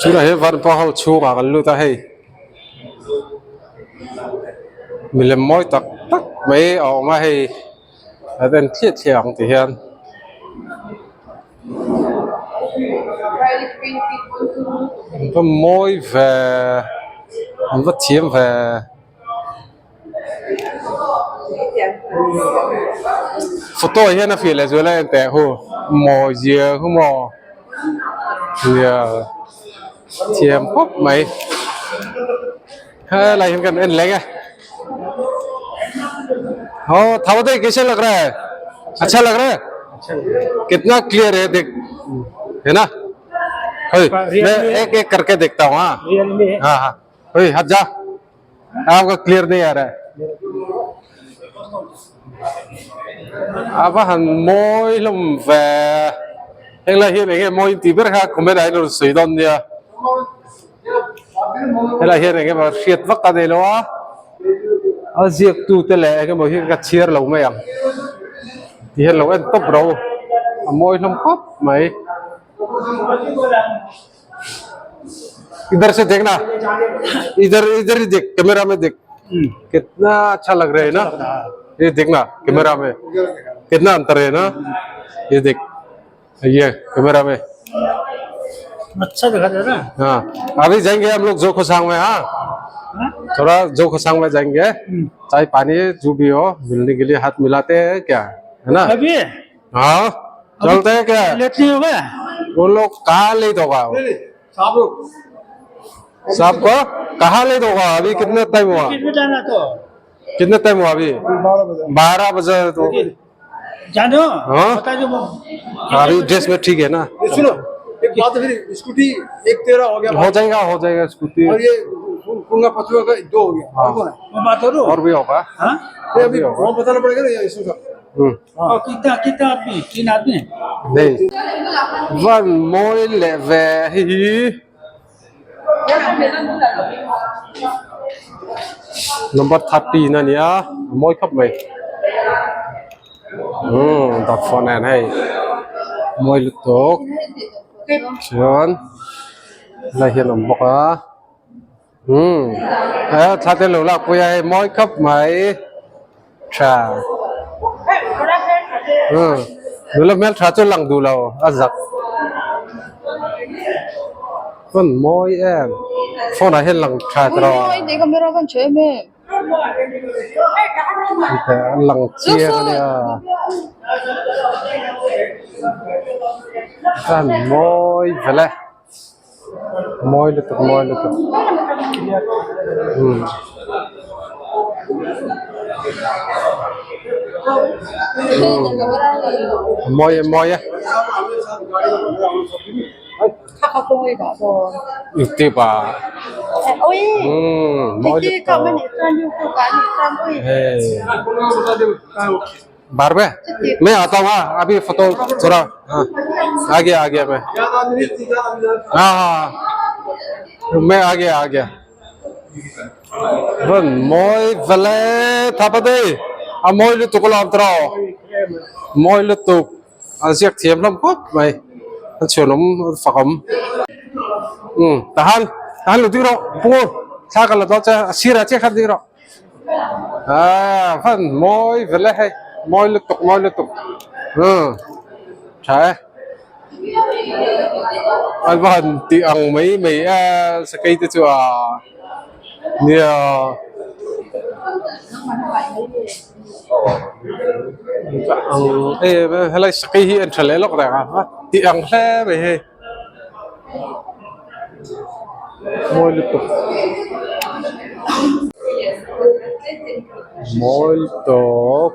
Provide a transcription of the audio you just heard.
Tunah hian Vanpa ho chhungah kan lut a hei milem mawi tak tak mai a awm a hei a en thliah thliah ang ti hian. An va mawi ve an va thiam ve. Photo ah hian a fiah leh zual a en teh hu mawi zia hu maw nia thiam khawp mai helai hian kan en leng e aw tho te kaise lag raha hai acha lag raha hai kitna clear hai dekh hai na hei main ek ek karke dekhta hu haan haan hei hat ja. आपका क्लियर नहीं आ रहा है a va han mawi hlawm ve henglai hian eng nge mawi tih ber kha comment ah hian rawn sawi dawn nia helai hian eng emaw hriat vak a nei lo a a ziak tu te leh eng emaw hi ka chhiar lo mai ang ti hian lo en tawp ro a mawi hlawm khawp mai. इधर से देखना इधर इधर ही देख कैमरा में देख कितना अच्छा लग रहा है ना ये देखना कैमरा में कितना अंतर है ना ये देख ये कैमरा में अच्छा दिखा दे रहा हाँ अभी जाएंगे हम लोग जोखोसांग में हाँ थोड़ा जोखोसांग में जाएंगे चाय पानी जो भी हो मिलने के लिए हाथ मिलाते हैं क्या है ना अभी हाँ चलते हैं क्या लेट नहीं होगा वो लोग कहाँ लेट होगा साहब को कहाँ लेट होगा अभी कितना टाइम हुआ किस में जाना तो कितना टाइम हुआ अभी 12 बजे तो जाने हो हाँ। बता दो वो। अभी ड्रेस में ठीक है ना ये सुनो एक बात है फिर स्कूटी एक तेरह हो गया हो जाएगा हो जाएगा स्कूटी और ये कुंगा पचुआ का दो हो गया और कौन है वो बात करो और भी होगा हाँ ये अभी वहाँ बताना पड़ेगा ना ये इसमें का और कितना कितना आदमी तीन आदमी नहीं van mawi leh ve hei hi number 13 a ni a a mawi khawp mai umm dark phone nen hei mawi lutuk chuan helai hian a awm bawk a umm he thla te lo lak pui a hei mawi khawp mai tha umm nula hmeltha chu lang duh lo a zak hmun mawi em phone ah hian lang tha tawh a lang chiang a nia chuan mawi vel e mawi lutuk mawi lutuk umm. Mawi e mawi e youtube ah umm mawi lutuk hei बाहर में मैं आता हूँ हाँ अभी फोटो थोड़ा हाँ आ गया आ गया मैं हाँ हाँ मैं आ गया आ गया vâng mawi vele thapade a mawi lutuk alawm tawh mawi lutuk a ziak thiam hlawm khawp mai a chhuanawm fak awm umm tahan tahan lo ding rawh pu thla ka la dawn che a sirah chiah khan ding rawh ah van mawi vele hei mawi lutuk mawi lutuk umm tha e a va han tih ang mai mai a sakei te chu a nia ang em a helai sakei hi an tha leh lawk reng a tih ang hle mai hei mawi lutuk mawi lutuk.